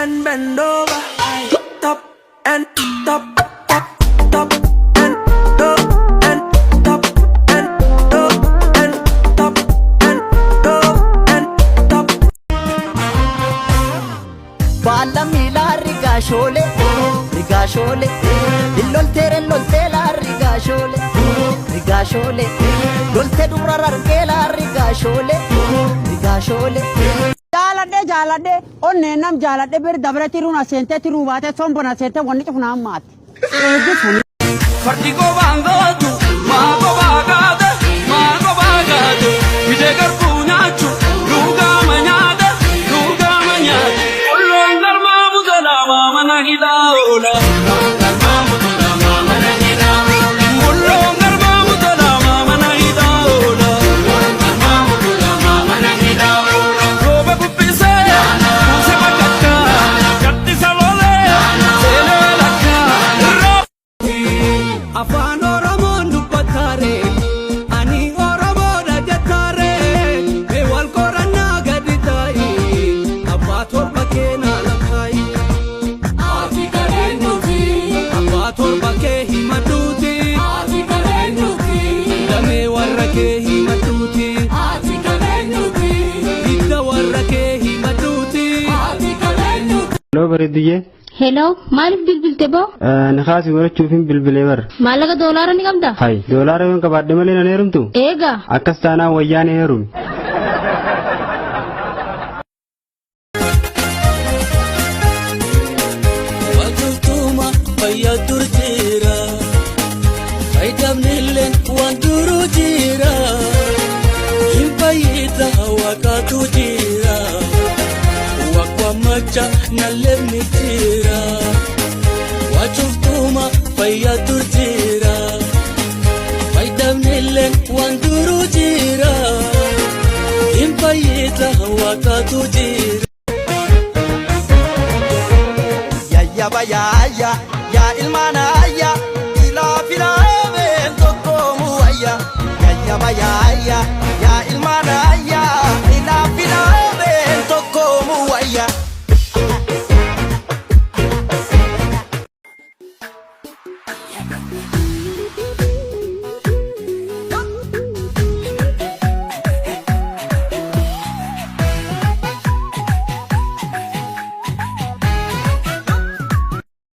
And bend over. Top and top, top, top and top and top and top and top and top and top. Baala miilaa rigaa shoolee, rigaa shoolee, lolteere loltee laa rigaa shoolee, rigaa shoolee, loltee dubra rargee laa rigaa shoolee, rigaa shoolee. Jaaladhe, jaaladhe, onneen nam jaaladhe bir dabre tiruun aseentee tiruu baatee sombon aseentee wanni cufu naan maatti. Eeggi suni. Fardi qobaan gootu, maa qobaa gaate, maa qobaa gaate, fidee garbuu nyaachu, lugaama nyaate, lugaama nyaate. Olloon galmaa butolaa mana hidhaa oola. Olloon galmaa butolaa mana hidhaa oola. Rooba bubbisee, buuse bakakkaa, gaddisa lolee, seenee lakkaa. Afaan Oromoon dubbataare, ani Oromoodha jettaare, mee wal qorannaa gadi taa'i, abbaa torba keenaa lakkaa'i. Ati kareenyuti. Abbaa torba kee himadhuuti. Ati kareenyuti. Damee warra kee himadhuuti. Ati kareenyuti. Hidda warra kee himadhuuti. Ati kareenyuti. Hello, bareedduyyee. Hello, maaliif bilbilte boo? Nikaasii godhachuufin bilbilee bara. Maallaqa doolaara ni qabdaa? Hay, doolaara yoon qabaadhe malee nan heerumtu? Eegaa. Akkas taanaan wayyaan heerumi. Wajjultuuma fayyaa dur jira. Fayyadamnillee waan duruu jira. Hin fayyida waaqatu jira. Waaqwamacha nalleemni jira. Wajjultuuma fayyaa dur jira. Fayyadamnillee waan duruu jira. Hin fayyida waaqatu jira. Yayyaba yaayya yaa ilmaan ayya ilaa filaameen tokkoomu wayya. Yayyaba yaayya yaa ilmaan ayya ilaa filaameen tokkoomu wayya.